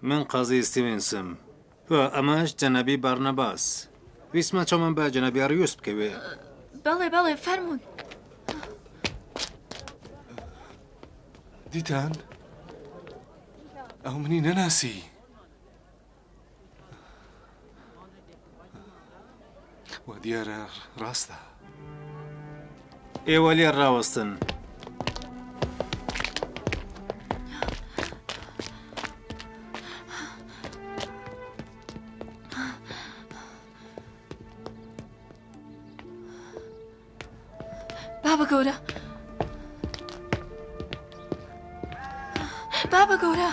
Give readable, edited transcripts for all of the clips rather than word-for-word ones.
من قازی ستیڤنسم و ئەمەش جەنابی بارناباس. ویستمان چاومان بە جەنابی ئاریوس بکەوێ. بەڵێ بەڵێ فەرموون. دیتان؟ ئەو منی نەناسی. وا دیارە ڕاستە. ئێوە لێر ڕاوەستن. بابە گەورە بابە گەورە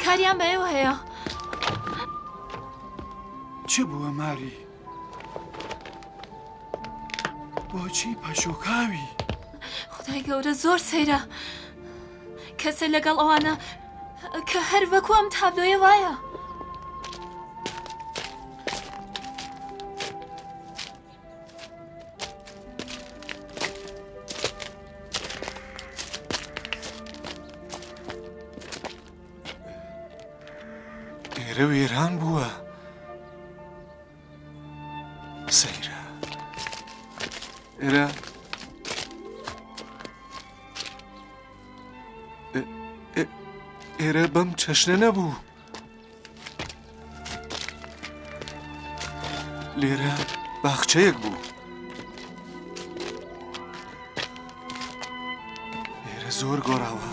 کاریان بە ئێوە هەیە. چ بووە ماری؟ بۆچی پەشۆکاوی؟ خدای گەورە زۆر سەیرە کەسێ لەگەڵ ئەوانە کە هەر وەکو ئەم تابلۆیە وایە. ئێرە وێران بووە. سەیرە. ئێرە ئێرە بەم چەشنە نەبوو. لێرە باخچەیەک بوو. ئێرە زۆر گۆڕاوە.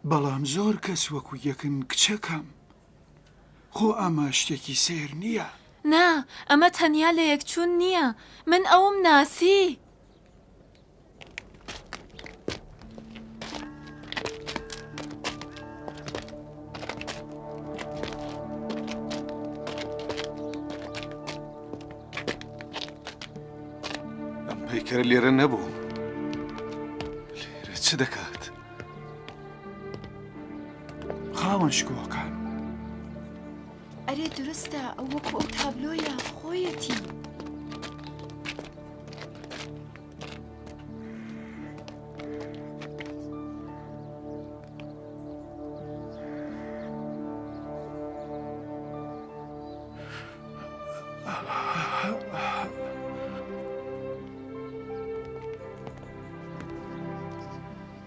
بەڵام زۆر کەس وەکو یەکن کچەکەم. خۆ ئەمە شتێکی سەیر نییە. نا، ئەمە تەنیا لەیەکچوون نییە. من ئەوم ناسی. ئەم پەیکەرە لێرە نەبوو. لێرە چ دەکات؟ خاوەن شکۆکان. ئەرێ دروستە ئەو وەکو ئەو تابلۆیە خۆیەتی.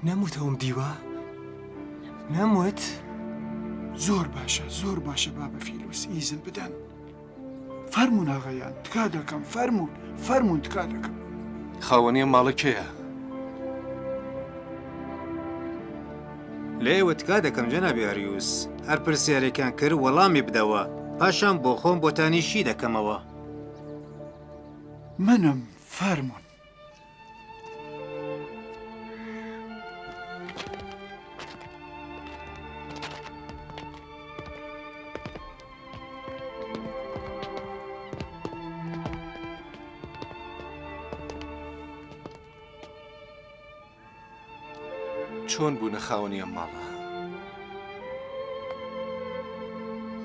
نەموت ئەوم دیوە؟ نەموت؟ زۆر باشە زۆر باشە بابە فیلوس ئیزن بدەن. فەرموون ئاغایان تکا دەکەم فەرموون فەرموون تکا دەکەم. خاوەنی ئەم ماڵە کێیە؟ لە ئێوە تکا دەکەم جەنابی ئاریوس، هەر پرسیارێکیان کرد وەڵامی بدەوە، پاشان بۆ خۆم بۆتانی شی دەکەمەوە. منم فەرموون. چۆن بوونە خاوەنی ئەم ماڵە؟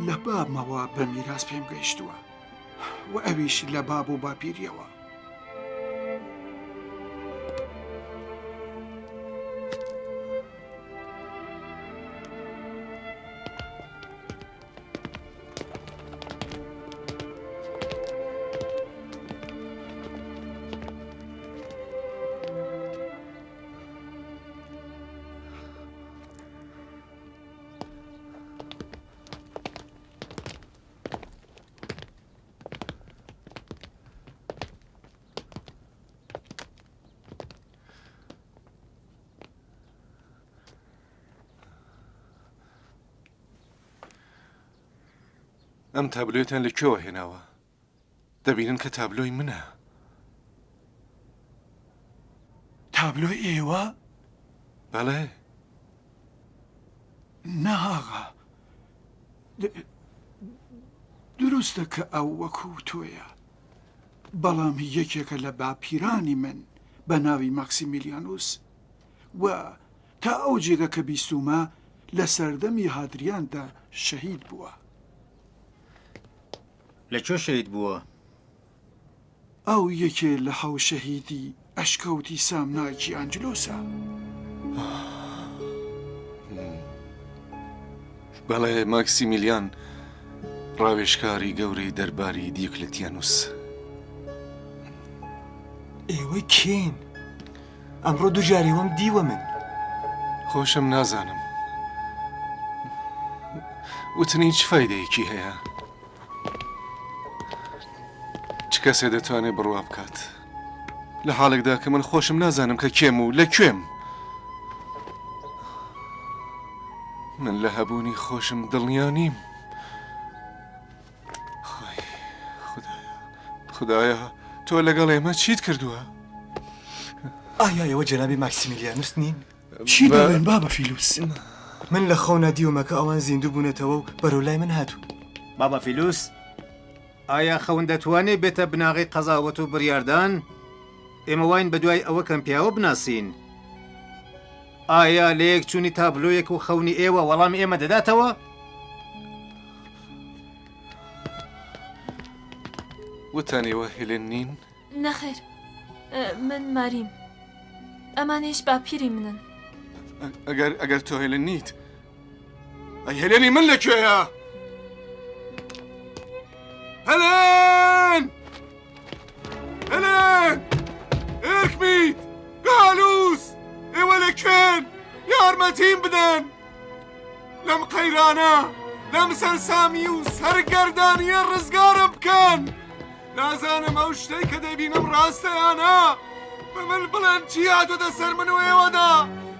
لە بابمەوە بە میراس پێم گەیشتووە و ئەویش لە باب و باپیریەوە. ئەم تابلۆیەتان لە کوێوە هێناوە؟ دەبینن کە تابلۆی منە. تابلۆی ئێوە؟ بەڵێ. نا ئاغا، دروستە کە ئەو وەکوو تۆیە. بەڵام هی یەکێکە لە باپیرانی من بە ناوی ماکسیمیلیانوس و تا ئەو جێگە کە بیستوومە لە سەردەمی هادریاندا شەهید بووە. لە کوێ شەهید بووە؟ ئەو یەکێ لە حەو شەهیدی ئەشکەوتی سامناکی ئەنجلۆسە. بەڵێ، ماکسیمیلیان، ڕاوێژکاری گەورەی دەرباری دیوکلتیانوس. ئێوە کێن؟ ئەمڕۆ دووجار ئێوەم دیوە من. خۆشم نازانم. وتنی چ فایدەیەکی هەیە؟ چ کەسێ دەتوانێت بڕوا بکات لە حاڵێکدا کە من خۆشم نازانم کە کێم و لە کوێم من لە هەبوونی خۆشم دڵنیا نیم خدایە تۆ لەگەڵ ئێمە چیت کردووە؟ ئایا ئێوە جەنابی ماکسیمیلیانوس نین؟ چی دەڵێن بابە فیلوس؟ من لە خەونا دیومە کە ئەوان زیندوو بوونەتەوە و بەرەو لای من هاتوون. بابا فیلوس، ئایا خەون دەتوانێ بێتە بناغەی قەزاوەت و بڕیاردان؟ ئێمە واین بەدوای ئەوە کەم پیاوە بناسین. ئایا لەیەکچوونی تابلۆیەک و خەونی ئێوە وەڵامی ئێمە دەداتەوە؟ وتان ئێوە هێلێن نین؟ نەخێر من ماریم ئەمانیش باپیری منن. ئەگەر ئەگەر تۆ هێلن نیت ئەی هێلێنی من لەکوێیە؟ هێلێن! هێلێن! ئێرکمیت! گالوس! ئێوە لەکوێن؟ یارمەتیم بدەن! لەم قەیرانە، لەم سەرسامی و سەرگەردانییە ڕزگارم بکەن! نازانم ئەو شتەی کە دەیبینم ڕاستە یا نا! بە من بڵێن چی هاتۆتە سەر من و ئێوەدا!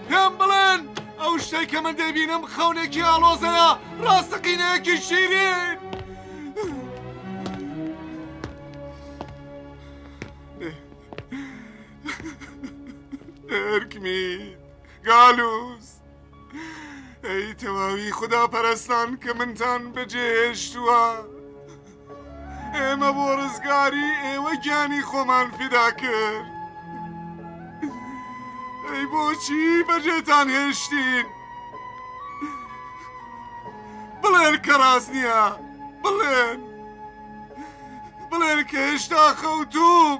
پێم بڵێن ئەو شتەی کە من دەیبینم خەونێکی ئاڵۆزە یا ڕاستەقینەیەکی شیرین! ئێرکمیت، گالوس! ئەی تەواوی خودا پەرستان کە منتان بەجێهێشتووە ئێمە بۆ ڕزگاری ئێوە گیانی خۆمان فیدا کرد ئەی بۆچی بەجێتان هێشتین بڵێن کە ڕاست نییە بڵێن بڵێن کە هێشتا خەوتووم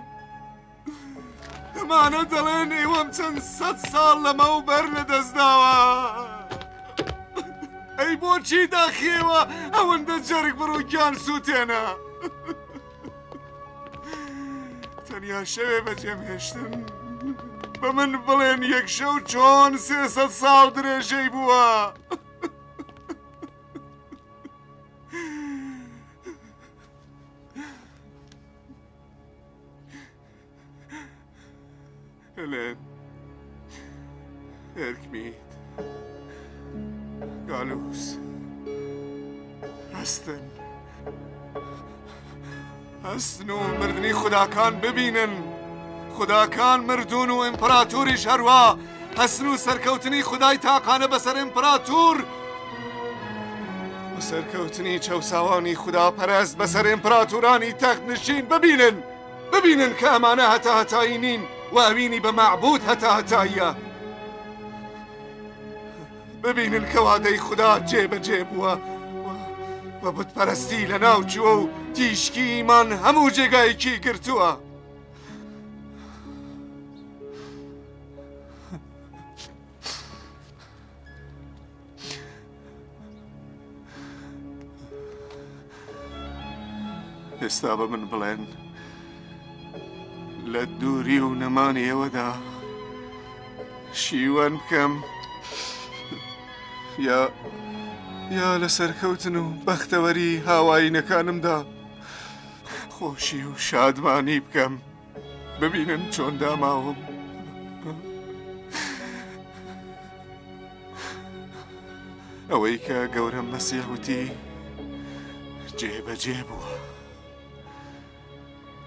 ئەمانە دەڵێن ئێوەم چەند سەد ساڵ لەمەوبەر لەدەستداوە. ئەی بۆچی داخیەوە ئەوەندە جەرگ بڕ و گیان سووتێنە؟ تەنیا شەوێ بەجێم هێشتن بە من بڵێن یەک شەو چۆن 300 ساڵ درێژەی بووە. هێلێن ئێرکمیت گالوس هەستن هەستن و مردنی خوداکان ببینن خوداکان مردوون و ئیمپراتوریش هەروا هەستن و سەرکەوتنی خودای تاقانە بەسەر ئیمپراتور و سەرکەوتنی چەوساوانی خوداپەرست بەسەر ئیمپراتورانی تەخت نشین ببینن ببینن کە ئەمانە هەتاهەتایی نین و ئەوینی بە مەعبود هەتاهەتاییە ببینن کە وادەی خودا جێبەجێ بووە و بتپەرستی لەناو چووە و تیشکی ئیمان هەموو جێگایەکی گرتووە. ئێستا بە من بڵێن لە دووری و نەمانی ئێوەدا شیوەن بکەم یا یا لە سەرکەوتن و بەختەوەری هاوایینەکانمدا خۆشی و شادمانی بکەم ببینن چۆن داماوم. ئەوەی کە گەورەم مەسیح وتی جێبەجێ بووە.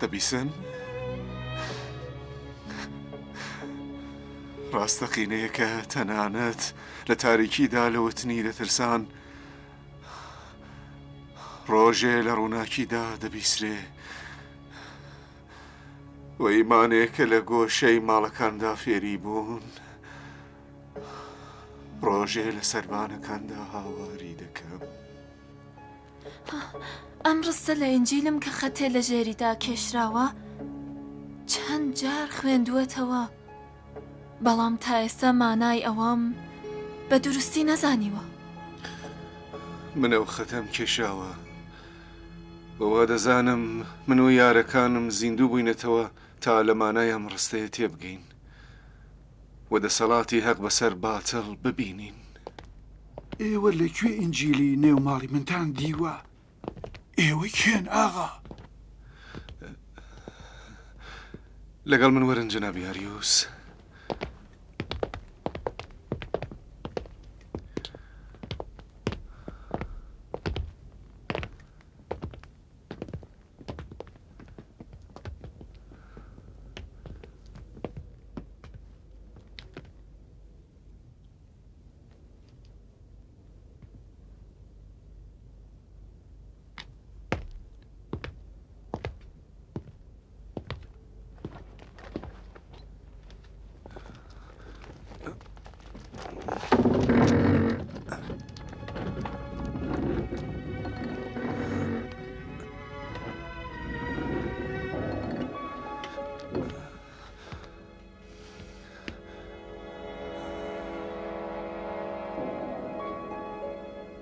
دەبیسن؟ ڕاستەقینەیەکە تەنانەت لە تاریکیدا لە وتنی دەترسان ڕۆژێ لە ڕووناکیدا دەبیسرێ. و ئیمانێک کە لە گۆشەی ماڵەکاندا فێری بوون ڕۆژێ لە سەربانەکاندا هاواری دەکەم. ئەم ڕستە لە ئینجیلم کە خەتێ لە ژێریدا کێشراوە چەند جار خوێندووەتەوە بەڵام تا ئێستا مانای ئەوەم بە دروستی نەزانیوە. من ئەو خەتەم کێشاوە و وا دەزانم من و یارەکانم زیندوو بووینەتەوە تا لە مانای ئەم ڕستەیە تێبگەین و دەسەڵاتی هەق بەسەر باتڵ ببینین. ئێوە لە کوێ ئینجیلی نێو ماڵی منتان دیوە؟ ئێوە کێن ئاغا؟ لەگەڵ من وەرن جەنابی ئاریوس.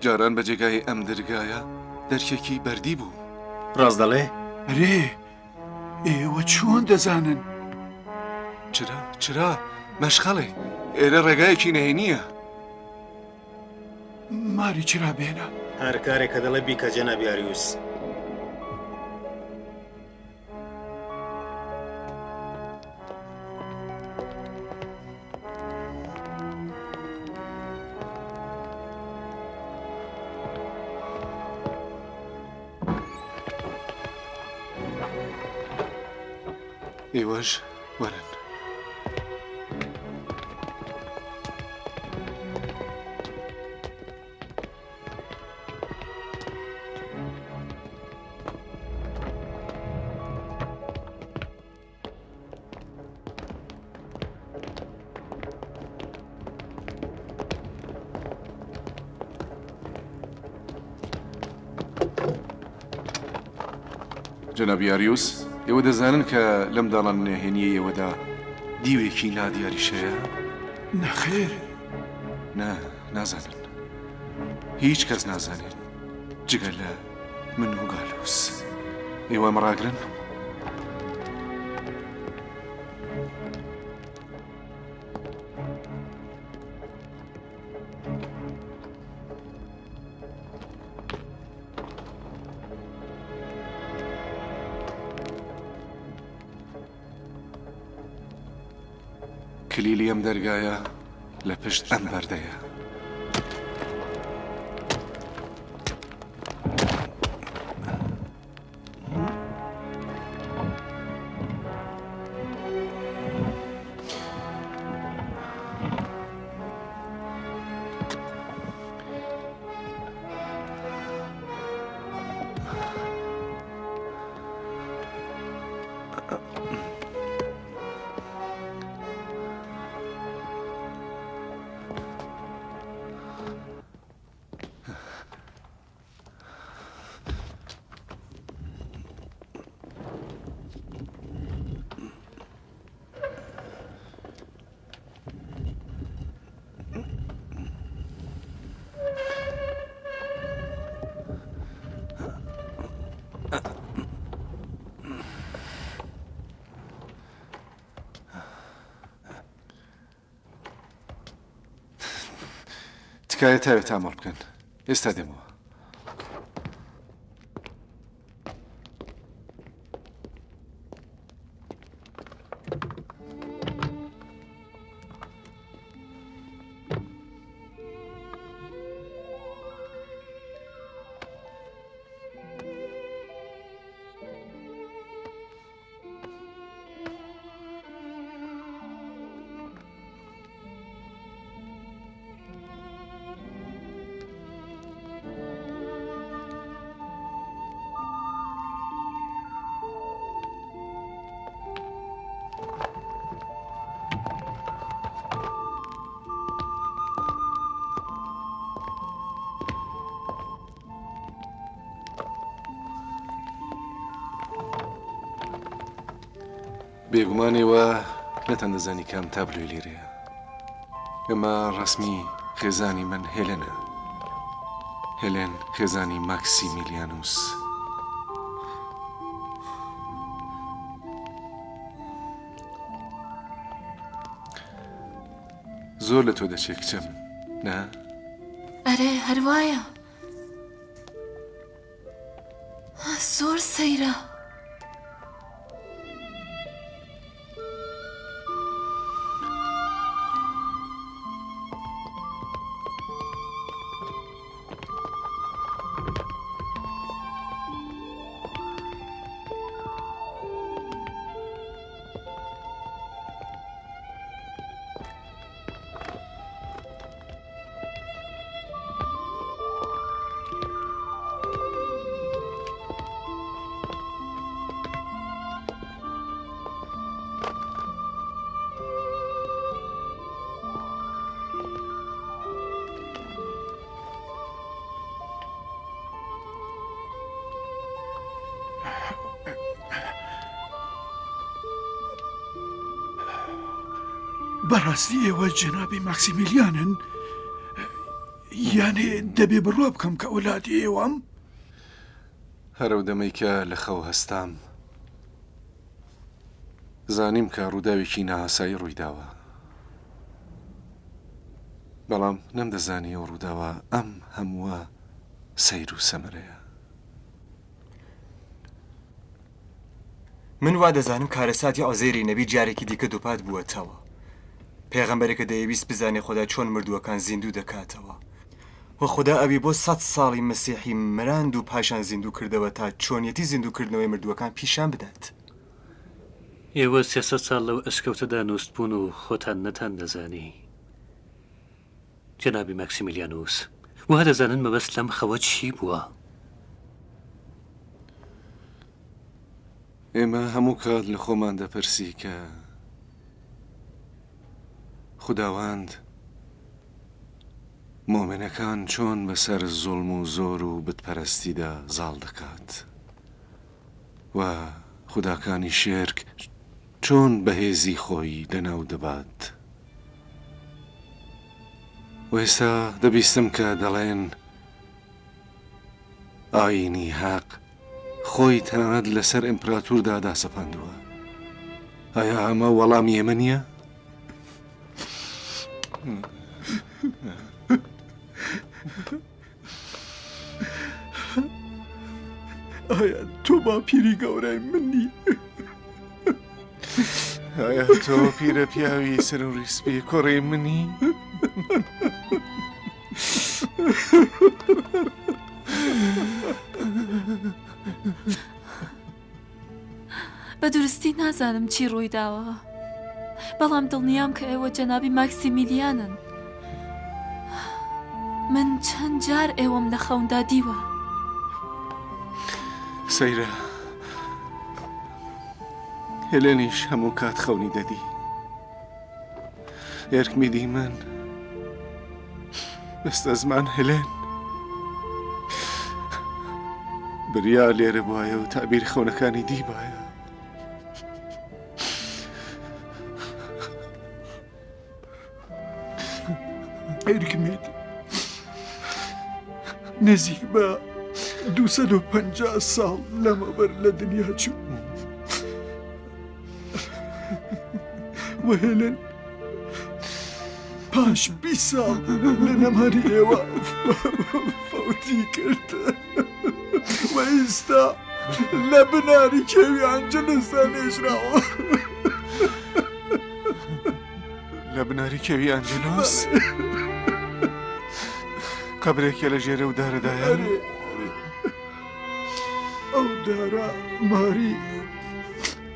جاران بە جێگای ئەم درگایە دەرکێکی بەردی بوو. ڕاست دەڵێ؟ ئەرێ ئێوە چۆن دەزانن؟ چرا چرا مەشخەڵێ ئێرە ڕێگایەکی نهێنییە. ماری چرا بێنە. هەر کارێک کە دەڵێ بیکە جەنابی ئاریوس. ئێوەش وەرن. جەنابی ئاریوس، ئێوە دەزانن کە لەم داڵانە نهێنییەی ئێوەدا دیوێکی نادیاریش هەیە؟ نەخێر. نا، نازانن. هیچ کەس نازانێت جگە لە من و گالوس. ئێوە ئەمە ڕاگرن. کلیلی ئەم دەرگایە لە پشت ئەم بەردەیە. تکایە تاوێ تامۆڵ بکەن ئێستا دێمەوە. بێگومان ئێوە نەتاندەزانی کام تابلۆی لێرەیە. ئەمە ڕەسمی خێزانی من هێلێنە. هێلێن خێزانی ماکسیمیلیانوس. زۆر لە تۆ دەچێ کچم، نا؟ ئەرێ هەر وایە. زۆر سەیرە. بەڕاستی ئێوە جەنابی ماکسیمیلیانن؟ یانێ دەبێ بڕوا بکەم کە ئەولادی ئێوەم؟ هەر ئەو دەمەی کە لە خەو هەستام زانیم کە ڕووداوێکی نائاسایی ڕوویداوە. بەڵام نەمدەزانی ئەو ڕووداوە ئەم هەمووە سەیر و سەمەرەیە. من وا دەزانم کارەساتی عوزێری نەبی جارێکی دیکە دووپات بووەتەوە. پێغەمبەرێکە دەیەویست بزانێ خودا چۆن مردووەکان زیندوو دەکاتەوە و خودا ئەوی بۆ سەت ساڵی مەسیحی مراند و پاشان زیندوو کردەوە تا چۆنیەتی زیندووکردنەوەی مردووەکان پیشان بدات. ئێوە 300 ساڵ لەو ئەشکەوتەدا نووستبوون و خۆتان نەتاندەزانی. جەنابی ماکسیمیلیانوس، وا دەزانن مەبەست لەم خەوە چی بووە؟ ئێمە هەموو کات لە خۆمان دەپرسی کە خوداوەند مۆمنەکان چۆن بەسەر زوڵم و زۆر و بتپەرستیدا زاڵ دەکات و خوداکانی شێرک چۆن بەهێزی خۆی لەناو دەبات. و ئێستا دەبیستم کە دەڵێن ئایینی هەق خۆی تەنانەت لەسەر ئیمپراتوردا داسەپاندووە. ئایا ئەمە وەڵامی ئێمە نییە؟ ئایا تۆ باپیری گەورەی منی؟ ئایا تۆ پیرە پیاوی سەر و ڕیسپی کوڕی منی؟ بە دروستی نازانم چی ڕوویداوە بەڵام دڵنیام کە ئێوە جەنابی ماکسیمیلیانن من چەند جار ئێوەم لە خەوندا دیوە. سەیرە هێلێنیش هەموو کات خەونی دەدی. ئێرکمیدی من بەستەزمان هێلێن بریا لێرە بواە و تابیر خەونەکانی دیبایە. ئێرکمید نزیک بە 250 ساڵ لەمەبەر لە دنیا چوو. وهێلن پاش 20 ساڵ لە نەمانی ئێوە فەوتی کرد و ئێستا لە بناری کێوی ئەنجلسدا نێژراوە. لە بناری کێوی ئەنجلۆس قەبرێکە لە ژێرە و دارەدایە ئەو دارە ماری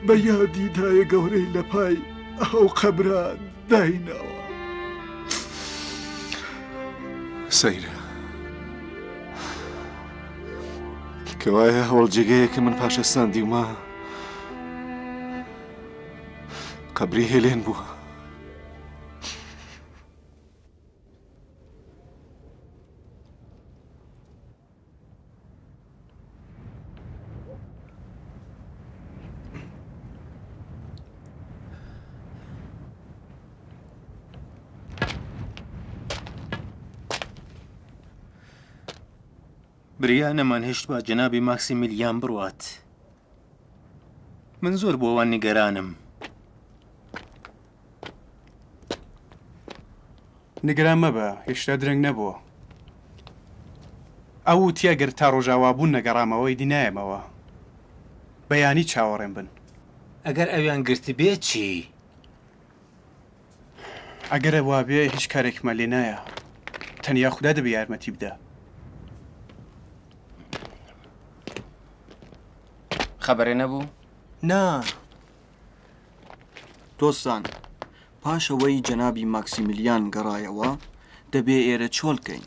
بە یادی دایە گەورەی لە پای ئەو قەبرە دایناوە. سەیرە کەوایە هەوڵ جێگەیەکە من پاشەستان دیومە قەبری هێلێن بووە. بریا نەمانهێشتبا جەنابی ماکسیمیلیان بڕوات. من زۆر بۆ ئەوان نیگەرانم. نیگەران مەبە، هێشتا درەنگ نەبووە. ئەو وتی ئەگەر تا ڕۆژاوابوون نەگەڕامەوە ئیدی نایەمەوە. بەیانی چاوەڕێم بن. ئەگەر ئەویان گرتبێ چی؟ ئەگەر وابێ هیچ کارێکمان لێ نایە. تەنیا خودا دەبێ یارمەتی بدا. خەبەرێ نەبوو؟ نا. دۆستان، پاش ئەوەی جەنابی ماکسیمیلیان گەڕایەوە، دەبێ ئێرە چۆل کەین.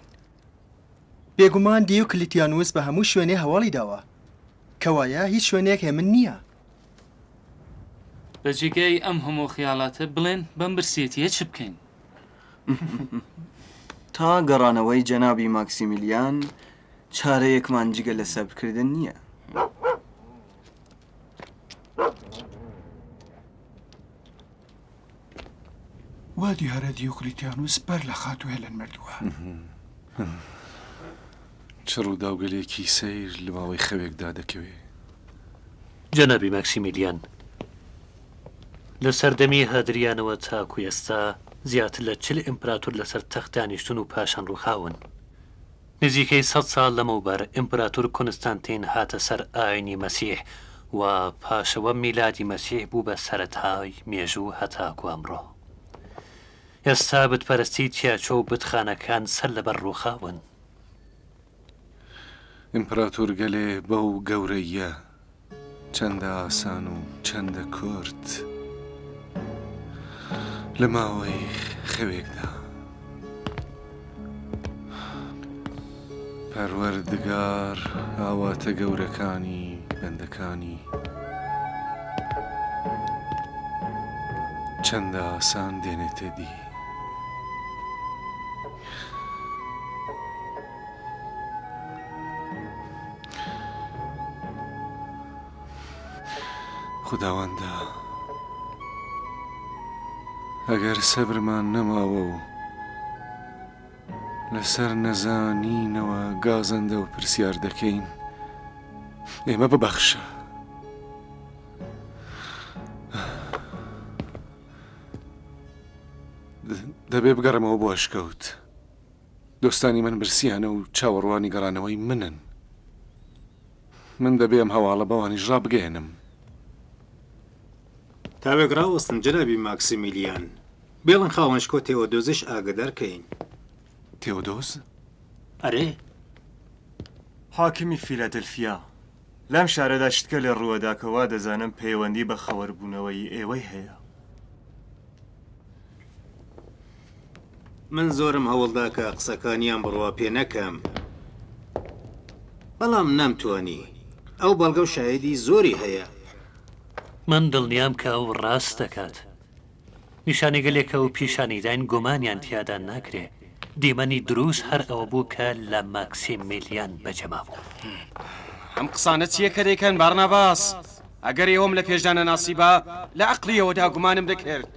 بێگومان دیوکلیتیانوس بە هەموو شوێنێ هەواڵی داوە. کەوایە هیچ شوێنێک هێمن نییە. بە جێگای ئەم هەموو خیاڵاتە بڵێن بەم برسێتییە چ بکەین؟ تا گەڕانەوەی جەنابی ماکسیمیلیان چارەیەکمان جگە لە سەبرکردن نییە. وا دیارە دیوکلیتیانوس بەر لە خاتوو هێلن مردووە. چ ڕووداوگەلێکی سەیر لە ماوەی خەوێکدا دەکەوێ. جەنابی ماکسیمیلیان، لە سەردەمی هادریانەوە تاکو ئێستا زیاتر لە 40 ئیمپراتور لەسەر تەخت دانیشتوون و پاشان ڕووخاون. نزیکەی سەد ساڵ لەمەوبەر ئیمپراتور کونستانتین هاتە سەر ئاینی مەسیح و پاشەوە میلادی مەسیح بوو بە سەرەتای مێژوو هەتاکو ئەمڕۆ. ئێستا بتپەرستی تیاچۆ و بتخانەکان سەر لەبەر ڕووخاون. ئیمپراتورگەلێ بەو گەورەییە چەندە ئاسان و چەندە کورت لە ماوەی خەوێکدا. پەروەردگار ئاواتە گەورەکانی بەندەکانی چەندە ئاسان دێنێتە دی. خوداوەندا ئەگەر سەبرمان نەماوە و لەسەر نەزانینەوە گازەندە و پرسیار دەکەین ئێمە ببەخشە. دەبێ بگەڕێمەوە بۆ ئەشکەوت. دۆستانی من برسیانە و چاوەڕوانی گەڕانەوەی منن. من دەبێ ئەم هەواڵە بەوانیش ڕابگەیەنم. تاوێک ڕاوەستن جەنابی ماکسیمیلیان. بێڵن خاوەنشکۆ تێئۆدۆزیش ئاگەدار کەین. تێئۆدۆز؟ ئەرێ. حاکمی فیلادلفیا، لەم شارەدا شتگەلێ ڕووەدا کە وا دەزانم پەیوەندی بە خەوەربوونەوەی ئێوەی هەیە. من زۆرم هەوڵدا کە قسەکانیان بڕوا پێ نەکەم، بەڵام نەمتوانی. ئەو بەڵگە و شاهیدی زۆری هەیە. من دڵنیام کە ئەو ڕاست دەکات. نیشانەگەلێک کە ئەو پیشانی داین گومانیان تیادا ناکرێ. دیمەنی دروست هەر ئەوە بوو کە لە ماکسیمیلیان بەجێمابوو. ئەم قسانە چییە کە دەیکەن بارناباس؟ ئەگەر ئێوەم لە پێشدا نەناسیبا، لە عەقڵی ئێوەدا گومانم دەکرد.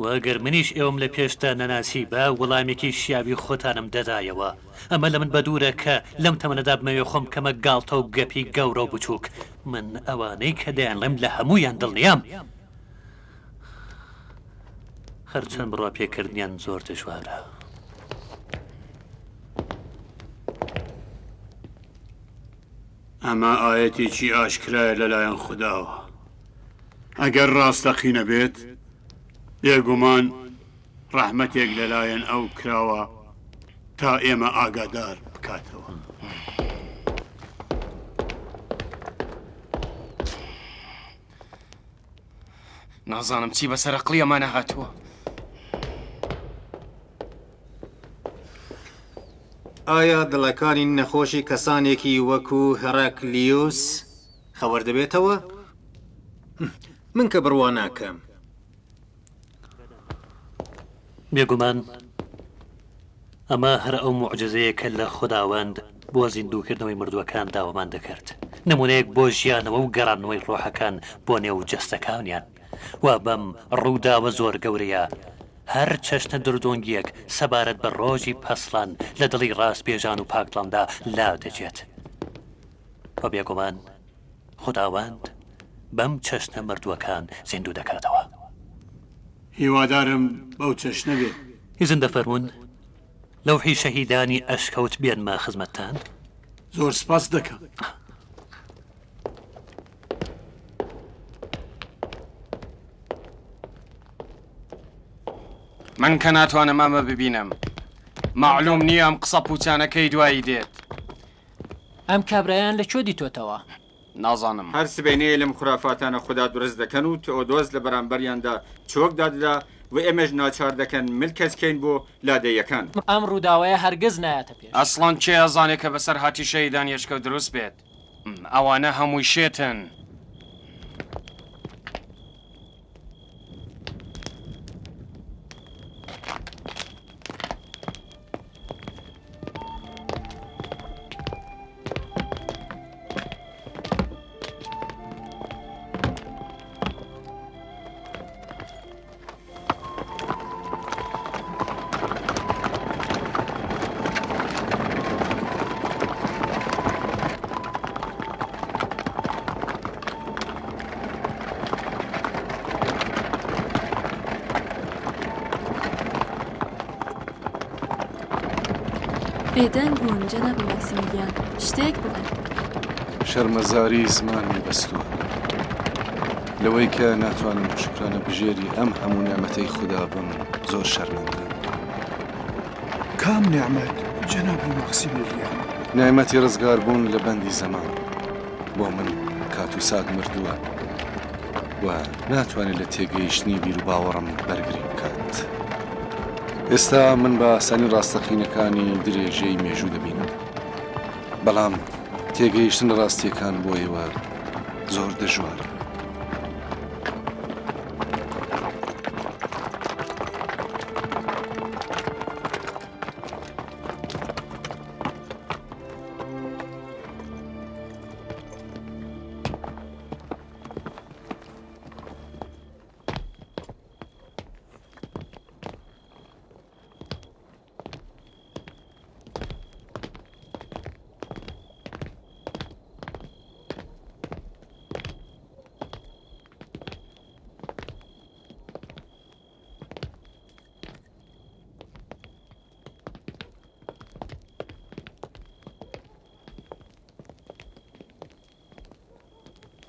وە گەر منیش ئێوەم لە پێشدا نەناسیبا، وەڵامێکی شیاوی خۆتانم دەدایەوە. ئەمە لە من بەدوورە کە لەم تەمەنەدا بمەوێ خۆم بکەمە گاڵتە و گەپی گەورە و بچووک. من ئەوانەی کە دەیانڵێم لە هەموویان دڵنیام. هەرچەند بڕواپێکردنیان زۆر دژوارە. ئەمە ئایەتێکی ئاشکرایە لەلایەن خوداوە ئەگەر ڕاستەقینە بێت بێگومان ڕەحمەتێک لەلایەن ئەو کراوە تا ئێمە ئاگادار بکاتەوە. نازانم چی بەسەر ئەقڵی ئەمانە هاتووە. ئایا دڵەکانی نەخۆشی کەسانێکی وەکو هێراکلیوس خەوەر دەبێتەوە؟ من کە بڕوا ناکەم. بێگومان ئەمە هەر ئەو موعجیزەیە کە لە خوداوەند بۆ زیندووکردنەوەی مردووەکان داوامان دەکرد، نموونەیەک بۆ ژیانەوە و گەڕاندنەوەی ڕۆحەکان بۆ نێو جەستەکانیان و بەم ڕووداوە زۆر گەورەیە. هەر چەشنە دردۆنگییەک سەبارەت بە ڕۆژی پەسڵان لە دڵی ڕاستبێژان و پاکدڵاندا لادەچێت. و بێگومان خوداوەند بەم چەشنە مردووەکان زیندوو دەکاتەوە. هیوادارم بەو چەشنە بێت. ئیزن دەفەرموون لەوحی شەهیدانی ئەشکەوت بێنمە خزمەتتان؟ زۆر سپاست دەکەم. من کە ناتوانم ئەمە ببینم. مەعلووم نییە ئەم قسە پووچانە کەی دوایی دێت. ئەم کابرایان لە کوێ دیتۆتەوە؟ نازانم. هەر سبەینێ لەم خورافاتانە خودا دروست دەکەن و تئۆدۆس لە بەرامبەریاندا چۆک دادەدا و ئێمەش ناچار دەکەن مل کەچ کەین بۆ لادێیەکان. ئەم ڕووداوەیە هەرگز نایەتە پێش. ئەسڵەن کێ ئەزانێ کە بەسەرهاتی شەهیدان یەشکەوت دروست بێت؟ ئەوانە هەمووی شێتن. بێدەنگ بوون جەنابی ماکسیمیلیان، شتێک بڵێن. شەرمەزاری زمانمی بەستووە لەوەی کە ناتوانم شوکرانە بژێری ئەم هەموو نیعمەتەی خودا بم زۆر شەرمەندەم. کام نیعمەت جەنابی ماکسیمیلیان؟ نیعمەتی ڕزگار بوون لە بەندی زەمان. بۆ من کات و سات مردووە و ناتوانێت لە تێگەیشتنی بیروباوەڕم بەرگری بکات. ئێستا من بە ئاسانی ڕاستەقینەکانی درێژەی مێژوو دەبینم. بەڵام تێگەیشتن لە ڕاستییەکان بۆ ئێوە زۆر دژوارە.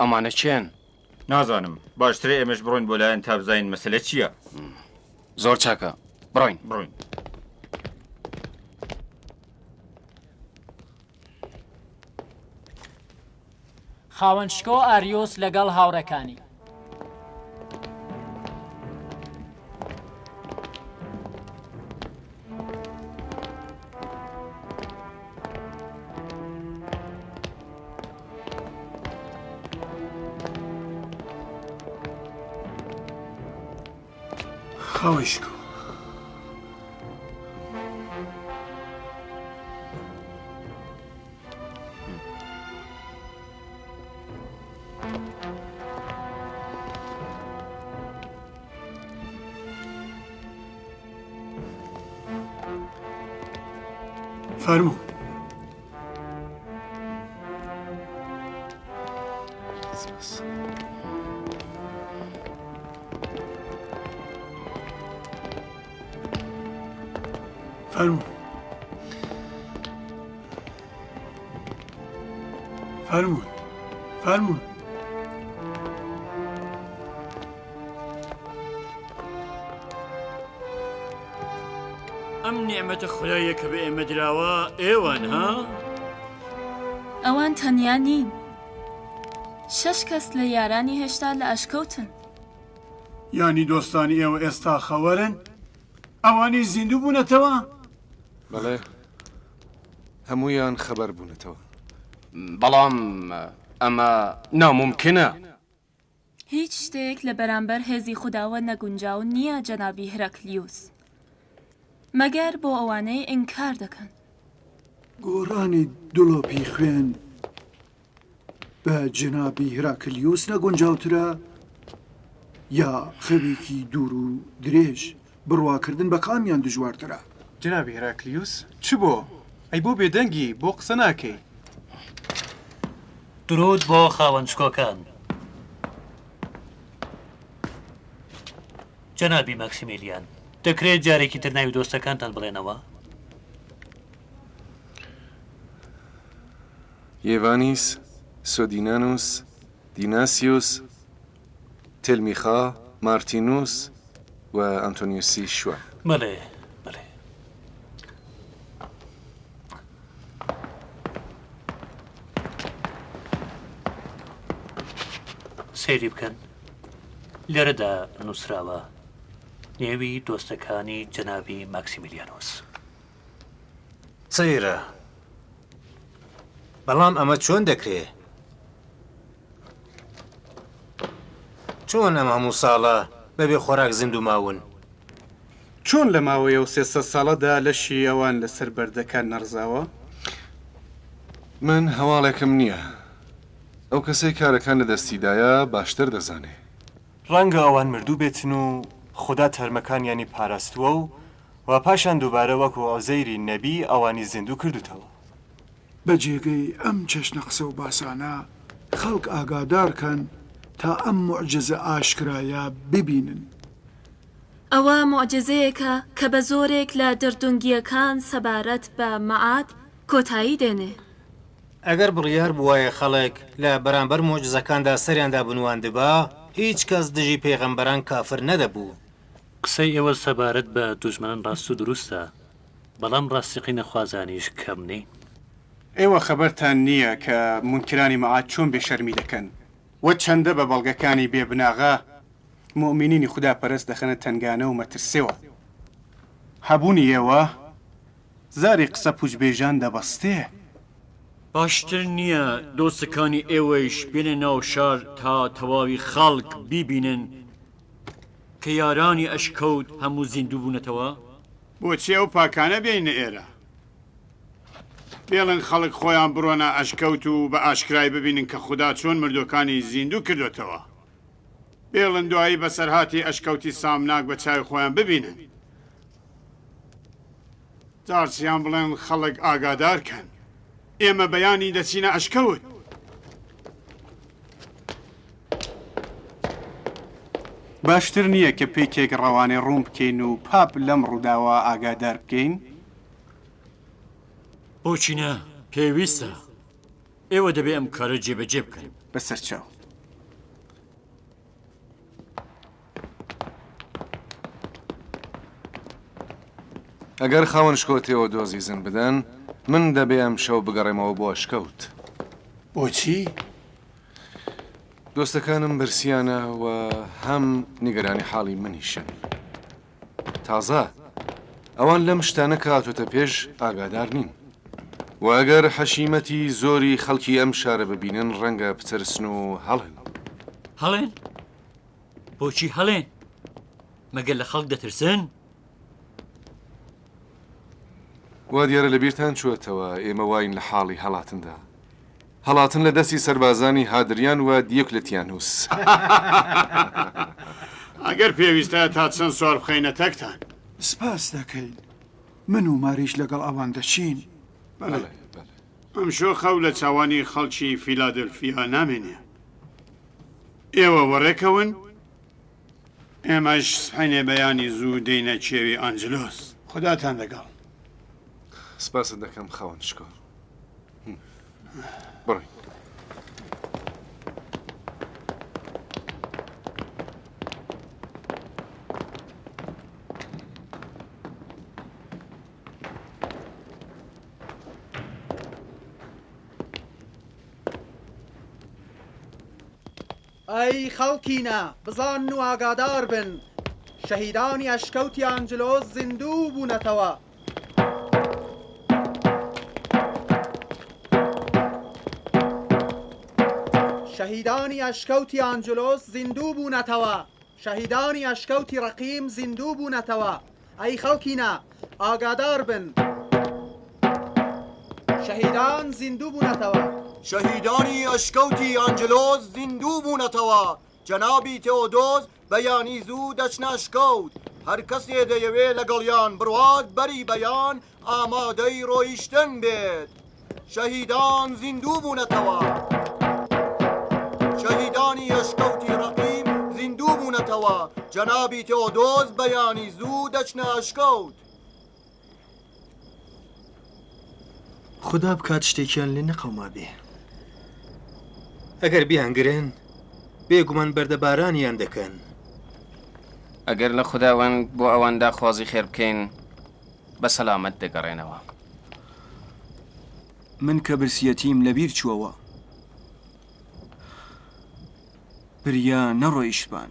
ئەمانە کێن؟ نازانم، باشترە ئێمەش بڕۆین بۆ لایان تا بزانین مەسەلە چییە. زۆر چاکە، بڕۆین. بڕۆین. خاوەن شکۆ ئاریۆس لەگەڵ هاوڕێکانی. خاوەن شکۆ. فەرموو. فەرموو. فەرموون. فەرموون. ئەم نیعمەتە خوداییە کە بە ئێمە دراوە ئێوەن ها؟ ئەوان تەنیا نین. شەش کەس لە یارانی هێشتا لە ئەشکەوتن. یانی دۆستانی ئێوە ئێستا خەوەرن؟ ئەوانیش زیندوو بوونەتەوە؟ بەڵێ، هەموویان خەبەر بوونەتەوە. بەڵام ئەمە نامومکنە. هیچ شتێک لە بەرامبەر هێزی خوداوە نەگونجاو نییە جەنابی هرەکلیوس. مەگەر بۆ ئەوانەی ئینکار دەکەن. گۆڕانی دڵۆپی خوێن بە جەنابی هراکلیوس نەگونجاوترە یا خەوێکی دوور و درێژ؟ بڕواکردن بە کامیان دژوارترە؟ جەنابی هێراکلیوس، چ بۆ؟ ئەی بۆ بێدەنگی؟ بۆ قسە ناکەی؟ دروود بۆ خاوەن شکۆکان. جەنابی ماکسیمیلیان، دەکرێت جارێکی تر ناوی دۆستەکانتان بڵێنەوە؟ یێڤانیس، سۆدینانوس، دیناسیوس، تێلمیخا، مارتینوس و ئەنتۆنیوسی شوان. بەڵێ، بەڵێ. سەیری بکەن، لێرەدا نووسراوە، نێوی دۆستەکانی جەنابی ماکسیمیلیانۆس. سەیرە. بەڵام ئەمە چۆن دەکرێ؟ چۆن ئەم هەموو ساڵە بەبێ خۆراک زیندوو ماون؟ چۆن لە ماوەی ئەو 300 ساڵەدا لەشی ئەوان لەسەر بەردەکان نەڕزاوە؟ من هەواڵێکم نییە. ئەو کەسەی کارەکان لە دەستیدایە باشتر دەزانێ. ڕەنگە ئەوان مردووبێتن و خودا تەرمەکانیانی پاراستووە و و پاشان دووبارە وەکو عوزەیری نەبی ئەوانی زیندوو کردووتەوە. بە جێگەی ئەم چەشنە قسە و باسانە خەڵک ئاگادار کەن تا ئەم موعجزە ئاشکرایە ببینن. ئەوە موعجزەیەکە کە بە زۆرێک لە دڕدونگییەکان سەبارەت بە مەعاد کۆتایی دێنێ. ئەگەر بڕیار بووایە خەڵک لە بەرامبەر موعجزەکاندا سەریان دابنواندبا، هیچ کەس دژی پێغەمبەران کافر نەدەبوو. قسەی ئێوە سەبارەت بە دوژمنان ڕاست و دروستە، بەڵام ڕاستیقینەخوازانیش کەم نین. ئێوە خەبەرتان نییە کە مونکرانی مەعاد چۆن بێ شەرمی دەکەن و چەندە بە بەڵگەکانی بێ بناغە موئمینینی خودا پەرست دەخەنە تەنگانە و مەترسێوە. هەبوونی ئێوە زاری قسە پووچبێژان دەبەستێ. باشتر نییە دۆستەکانی ئێوەیش بێنە ناو شار تا تەواوی خەڵک بیبینن کە یارانی ئەشکەوت هەموو زیندوو بوونەتەوە؟ بۆچی ئەو پاکانە بێینە ئێرە؟ بێڵن خەڵک خۆیان بڕۆنە ئەشکەوت و بە ئاشکرای ببینن کە خودا چۆن مردووەکانی زیندوو کردۆتەوە. بێڵن دوایی بەسەرهاتی ئەشکەوتی سامناک بە چاوی خۆیان ببینن. جارچیان بڵێن خەڵک ئاگادار کەن. ئێمە بەیانی دەچینە ئەشکەوت. باشتر نییە کە پێکێک ڕەوانەی ڕووم بکەین و پاپ لەم ڕووداوە ئاگادار بکەین؟ بۆچی نا؟ پێویستە. ئێوە دەبێ ئەم کارە جێبەجێ بکەن. بەسەرچاو. ئەگەر خاوەن شکۆ تێئۆدۆز ئیزن بدەن، من دەبێ ئەمشەو بگەڕێمەوە بۆ ئەشکەوت. بۆچی؟ دۆستەکانم برسیانە و هەم نیگەرانی حاڵی منیشن. تازە ئەوان لەم شتانە کە هاتۆتە پێش ئاگادار نین. و ئەگەر حەشیمەتی زۆری خەڵکی ئەم شارە ببینن ڕەنگە بترسن و هەڵێن. هەڵێن؟ بۆچی هەڵێن؟ مەگەر لە خەڵک دەترسن؟ وا دیارە لە بیرتان چووەتەوە ئێمە واین لە حاڵی هەڵاتندا. هەڵاتن لە دەستی سەربازانی هادریان و دیۆکلتیانوس. ئەگەر پێویستە تا چەند سوار بخەینە تەکتان. سپاس دەکەین. من و ماریش لەگەڵ ئەوان دەچین. بەڵێ. ئەمشۆ خەو لە چاوانی خەڵکی فیلادلفیا نامێنێ. ئێوە وەڕێکەون، ئێمەش سبحەینێ بەیانی زوو دێینە کێوی ئانجلۆس. خوداتان لەگەڵ. سپاست دەکەم خاوەن شکۆ. بڕۆین. ئەی خەڵکینە، بزانن و ئاگادار بن، شەهیدانی ئەشکەوتی ئانجلۆس زیندوو بوونەتەوە. شەهیدانی ئەشکەوتی ئانجلۆس زیندوو بوونەتەوە. شەهیدانی ئەشکەوتی ڕەقیم زیندوو بوونەتەوە. ئەی خەڵکینە، ئاگادار بن! شەهیدان زیندوو بوونەتەوە. شەهیدانی ئەشکەوتی ئانجلۆس زیندوو بوونەتەوە. جەنابی تێئۆدۆز بەیانی زوو دەچنە ئەشکەوت. هەر کەسێ دەیەوێ لەگەڵیان بڕوات بەری بەیان ئامادەی ڕۆیشتن بێت. شەهیدان زیندوو بوونەتەوە. شەهیدانی ئەشکەوتی ڕەقیم زیندوو بوونەتەوە. جەنابی تێئۆدۆز بەیانی زوو دەچنە ئەشکەوت. خودا بکات شتێکیان لێ نەقەومابێ. ئەگەر بیانگرن، بێگومان بەردەبارانیان دەکەن. ئەگەر لە خوداوەند بۆ ئەوان داخوازی خێر بکەین، بە سەلامەت دەگەڕێنەوە. من کە برسیەتیم لەبیر چووەوە، بریا نەڕۆیشتبان.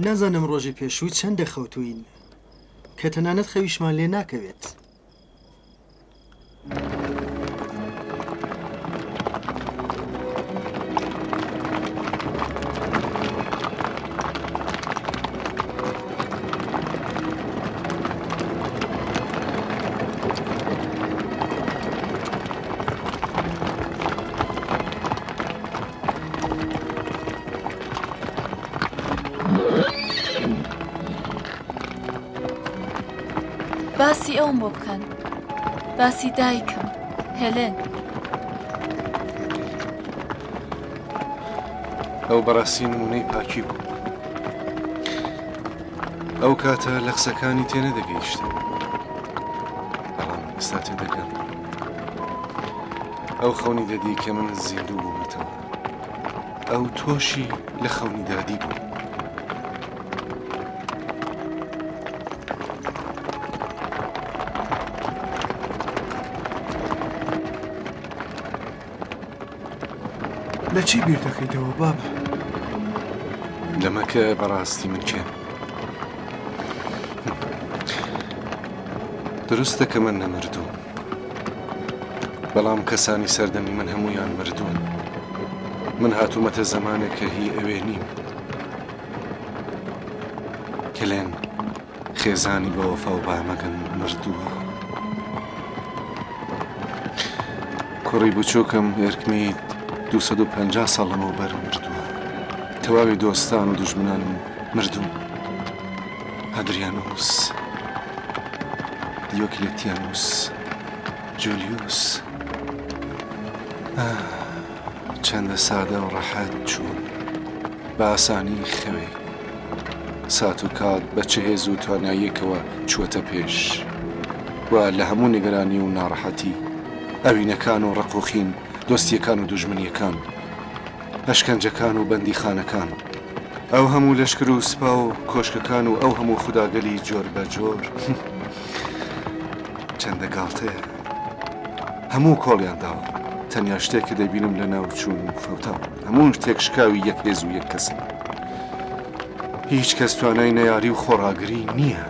نازانم ڕۆژی پێشوو چەندە خەوتووین کە تەنانەت خەویشمان لێ ناکەوێت. باسی ئەوم بۆ بکەن باسی دایکم هێلێن. ئەو بەڕاستی نمونەی پاکی بوو. ئەو کاتە لە قسەکانی تێنەدەگەیشتم. بەڵام ئێستا تێدەگەم. ئەو خەونی دەدی کە من زیندوو بوومەتەوە. ئەو تۆشی لە خەونی دادی بوو. لە چی بیر دەکەیتەوە بابە؟ لەمە کە بەڕاستی من کێم؟ دروستە کە من نەمردووم بەڵام کەسانی سەردەمی من هەموویان مردوون من هاتوومەتە زەمانێک کە هی ئەوێ نیم کلێن خێزانی بەوەفا و بامەگەن مردووە. کوڕی بچووکم ئێرکمیت 250 ساڵ لەمەوبەر مردووە. تەواوی دۆستان و دوژمنانم مردوون. هادریانوس، دیۆکلێتیانوس، جولیوس. ئاه، چەندە سادە و ڕەحەت چوون. بە ئاسانی خەوێک. سات و کات بە چ هێز و تواناییەکەوە چووەتە پێش و لە هەموو نیگەرانی و ناڕەحەتی، ئەوینەکان و ڕق و خین، دۆستییەکان و دوژمنییەکان، ئەشکەنجەکان و بەندیخانەکان، ئەو هەموو لەشکر و سپا و کۆشکەکان و ئەو هەموو خوداگەلی جۆربەجۆر، چەندە گاڵتەیە. هەموو کۆڵیان داوە. تەنیا شتێک کە دەیبینم لەناوچوون و فەوتاون. هەموو تێکشکاوی یەک هێز و یەک کەسن. هیچ کەس توانای نەیاری و خۆڕاگری نییە.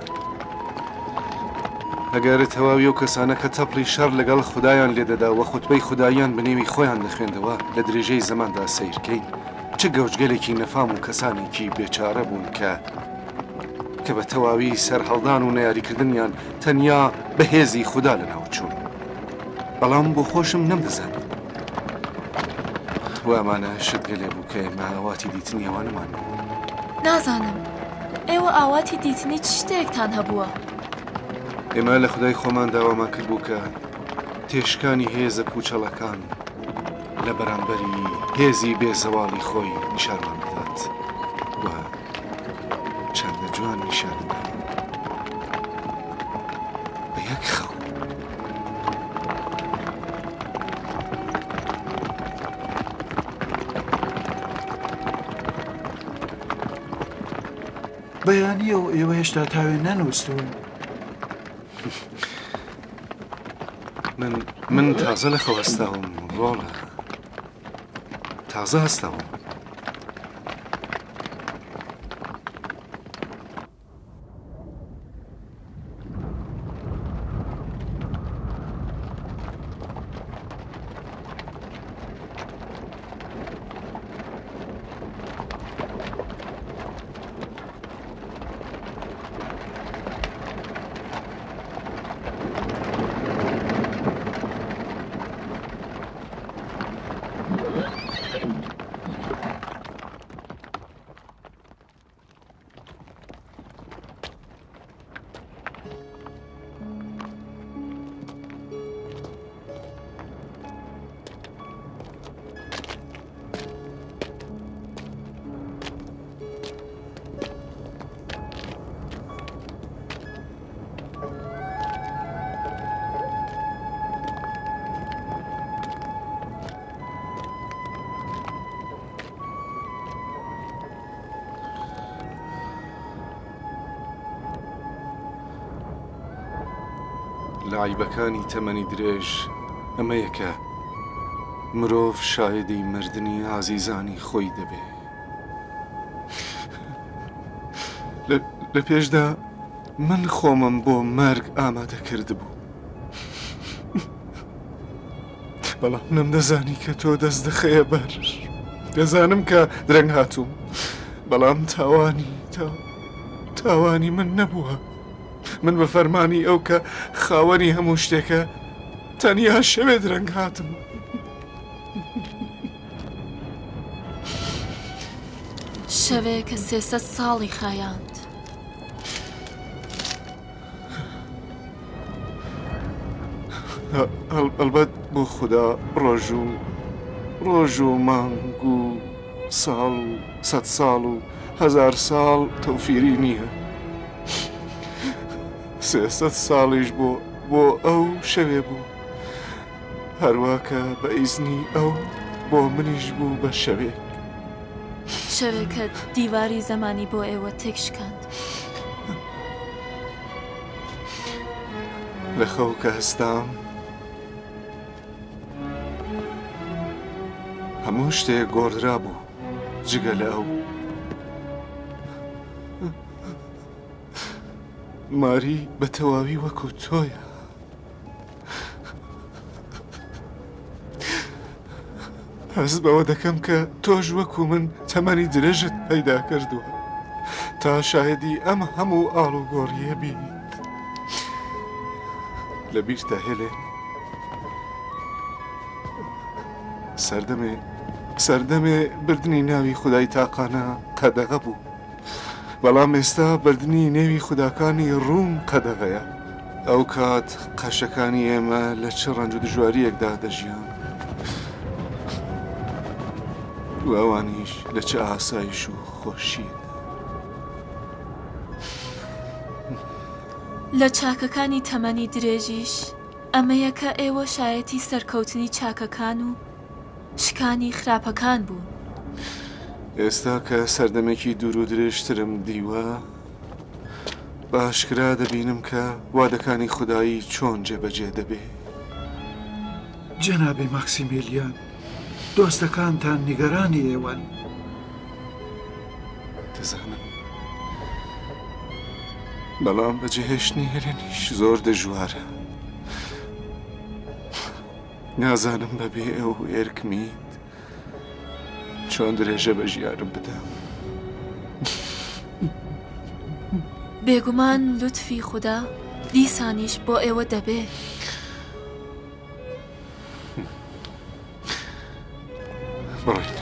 ئەگەر تەواوی ئەو کەسانە کە تەپڵی شەڕ لەگەڵ خودایان لێدەدا و خوتبەی خوداییان بە نێوی خۆیان دەخوێندەوە لە درێژەی زەماندا سەیرکەین چ گەوجگەلێکی نەفام و کەسانێکی بێچارە بوون کە کە بە تەواوی سەرهەڵدان و نەیاریکردنیان تەنیا بە هێزی خودا لەناوچوون. بەڵام بۆ خۆشم نەمدەزانی. و ئەمانە شتگەلێ بوو کە ئێمە ئاواتی دیتنی ئەوانەمان بوو. نازانم ئێوە ئاواتی دیتنی چ شتێکتان هەبووە؟ ئێمە لە خودای خۆمان داوامان کردبوو کە تێشکانی هێزە پووچەڵەکان لە بەرامبەری هێزی بێ زەواڵی خۆی نیشانمان بدات و چەندە جوان نیشانی دا بە یەک خەو. بەیانییە و ئێوە هێشتا تاوێ نەنووستوون. من من تازە لە خەو هەستاوم ڕۆڵە تازە هەستاوم. لە عەیبەکانی تەمەنی درێژ ئەمەیە کە مرۆڤ شایدی مردنی ئازیزانی خۆی دەبێ. لە پێشدا من خۆمم بۆ مەرگ ئامادە کردبوو. بەڵام نەمدەزانی کە تۆ دەست دەخەیە بەر. دەزانم کە درەنگ هاتووم، بەڵام تاوانی تا تاوانی من نەبووە. من بە فەرمانی ئەو کە خاوەنی هەموو شتێکە تەنیا شەوێ درەنگ هاتم. شەوێ کە سێسەد ساڵی خایاند. ئەڵبەت بۆ خودا ڕۆژ و ڕۆژ و مانگ و ساڵ و سەد ساڵ و هەزار ساڵ تەوفیری نییە. سێسەد ساڵیش بۆ بۆ ئەو شەوێ بوو. هەروا کە بە ئیزنی ئەو بۆ منیش بوو بە شەوێک. شەوێک کە دیواری زەمانی بۆ ئێوە تێکشکاند. لە خەو کە هەستام هەموو شتێک گۆڕدرابوو جگە لە ئەو. ماری بە تەواوی وەکو تۆیە. هەست بەوە دەکەم کە تۆش وەکو من تەمەنی درێژت پەیدا کردووە تا شاهدی ئەم هەموو ئاڵوگۆڕیە بیت. لە بیرتە هێلێن سەردەمێ سەردەمێ بردنی ناوی خودای تاقانە قەدەغە بوو. بەڵام ئێستا بردنی نێوی خوداکانی ڕووم قەدەغەیە. ئەو کات قەشەکانی ئێمە لە چ ڕەنج و دژوارییەکدا دەژیان و ئەوانیش لە چ ئاسایش و خۆشییەکدا. لە چاکەکانی تەمەنی درێژیش ئەمەیە کە ئێوە شایەتی سەرکەوتنی چاکەکان و شکانی خراپەکان بوون. ئێستا کە سەردەمێکی دوور و درێژترم دیوە، بە ئاشکرا دەبینم کە وادەکانی خودایی چۆن جێبەجێ دەبێ. جەنابی ماکسیمیلیان، دۆستەکانتان نیگەرانی ئێوەن. دەزانم. بەڵام بەجێهێشتنی هێلێنیش زۆر دژوارە. نازانم بەبێ ئەو ئێرکمیت چۆن درێژە بە ژیانم بدەم. بێگومان لوتفی خودا دیسانیش بۆ ئێوە دەبێ. بڕۆین.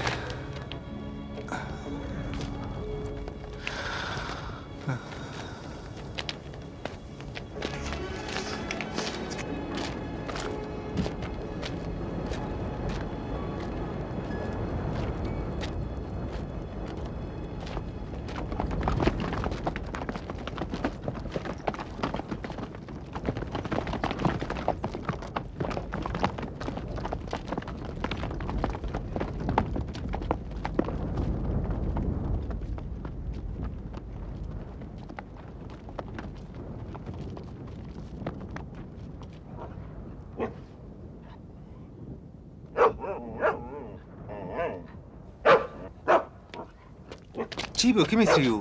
چی بوو کمیتریو؟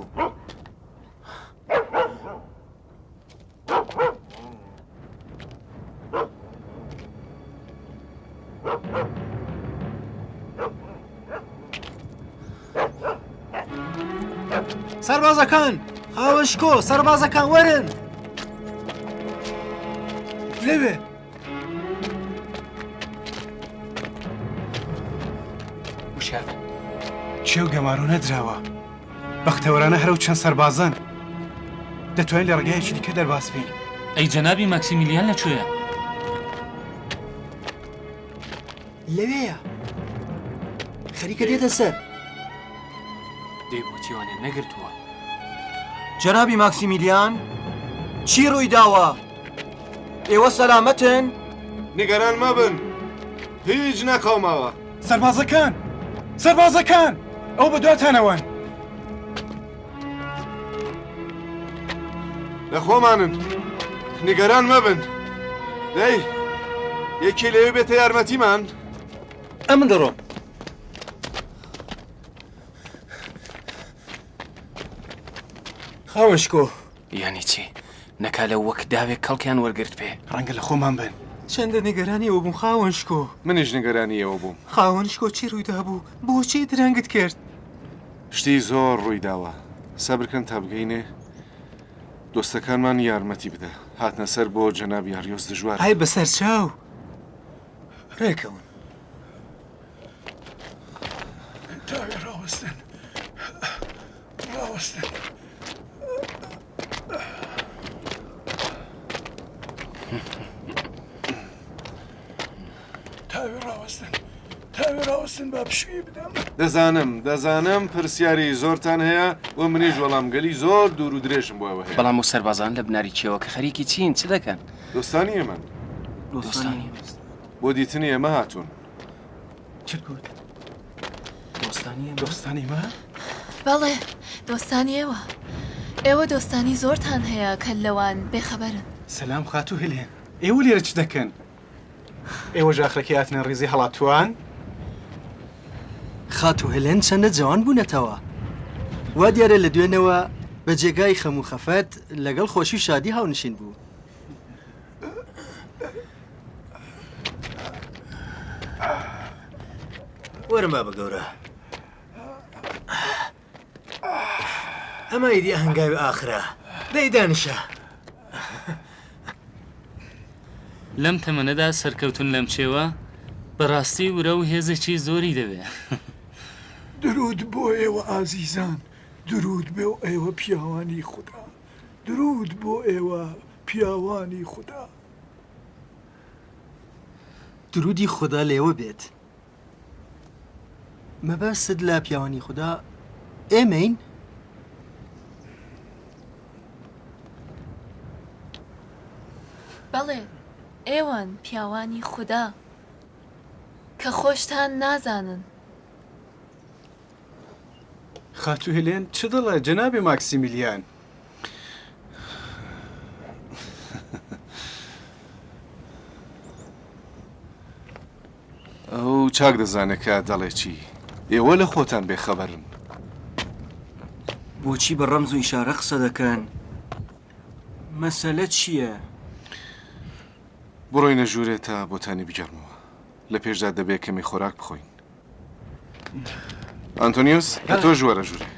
سەربازەکان خاوەن شکۆ سەربازەکان وەرن لەوێ وشیار بن کێو گەمارۆ نەدراوە بەختەوەرانە هەرەو چەند سەربازەن دەتوانین لە ڕێگایەکی دیکە دەرباز بین ئەی جەنابی ماکسیمیلیان لە کوێیە؟ لەوێیە خەریکە دێتە سەر. دەی بۆچی وانیان نەگرتووە؟ جەنابی ماکسیمیلیان چی ڕووی داوە؟ ئێوە سەلامەتن؟ نیگەران مەبن هیچ نەقەوماوە. سەربازەکان! سەربازەکان! ئەو بەدواتانەوەن! لە خۆمانن نیگەران مەبن. دەی یەکێ لەوێ بێتە یارمەتیمان؟ ئەمن دەڕۆم. خاوەن شکۆ. یانی چی؟ نەکا لەو وەک داوێک کەڵکیان وەرگرت بێ؟ ڕەنگە لە خۆمان بن. چەندە نیگەرانی ئێوە بووم خاوەن شکۆ. منیش نیگەرانی ئێوە بووم. خاوەن شکۆ چی ڕوویدابوو؟ بۆچی درەنگت کرد؟ شتی زۆر ڕووی داوە. سەبر کەن تا بگەینێ. دۆستەکانمان یارمەتی بدە. هاتنە سەر بۆ جەنابی ئاریۆس دژوارە. ئای بەسەر چاو. ڕێکەون. تاوێ ڕاوەستن. ڕاوەستن. تاوێ ڕاوەستن. تاوێ ڕاوەستن با پشووی بدەم. دەزانم، دەزانم پرسیاری زۆرتان هەیە و منیش وەڵامگەلی زۆر دوور و درێژم بۆ ئێوە هەیە. بەڵام ئەو سەربازانە لە بناری کێوەکە خەریکی چین؟ چ دەکەن؟ دۆستانی ئێمەن. دۆستانی بۆ دیتنی ئێمە هاتوون. چت گوت؟ دۆستانی ئێمە؟ دۆستانی ئێمە؟ بەڵێ، دۆستانی ئێوە. ئێوە دۆستانی زۆرتان هەیە کە لەوان بێخەبەرن. سەلام خاتوو هێلێن. ئێوە لێرە چ دەکەن؟ ئێوەش ئاخرەکەی هاتنە ڕیزی هەڵاتووان؟ خاتوو هێلێن چەندە جوان بوونەتەوە. وا دیارە لە دوێنێوە بە جێگای خەم و خەفەت لەگەڵ خۆشی و شادی هاونشین بوو. وەرە بابە گەورە. ئەمە ئیدی هەنگاوی ئاخرە. دەی دانیشە. لەم تەمەنەدا سەرکەوتن لەم چێوە بەڕاستی ورە و هێزێکی زۆری دەوێ. دروود بۆ ئێوە ئازیزان، دروود بۆ ئێوە پیاوانی خودا، دروود بۆ ئێوە پیاوانی خودا. دروودی خودا لێوە بێت. مەبەستت لە پیاوانی خودا ئێمەین؟ بەڵێ، ئێوەن پیاوانی خودا، کە خۆشتان نازانن. خاتوو هێلێن چ دەڵێ جەنابی ماکسیمیلیان؟ ئەو چاک دەزانێت کە دەڵێ چی. ئێوە لە خۆتان بێ خەبەرن. بۆچی بە ڕەمز و ئیشارە قسە دەکەن؟ مەسەلە چییە؟ بڕۆینە ژوورێ تا بۆتانی بگێڕمەوە. لە پێشدا دەبێ کەمێ خۆراک بخۆین. ئەنتۆنیۆس، ئەتۆش وەرە ژوورێ.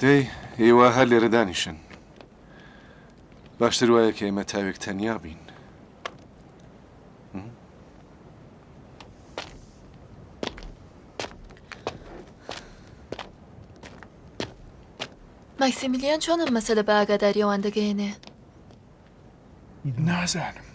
دەی، ئێوە هەر لێرە دانیشن. باشتر وایە کە ئێمە تاوێک تەنیا بین. ماکسیمیلیان چۆن ئەم مەسەلە بە ئاگاداری ئەوان دەگەیەنێ؟ نازانم.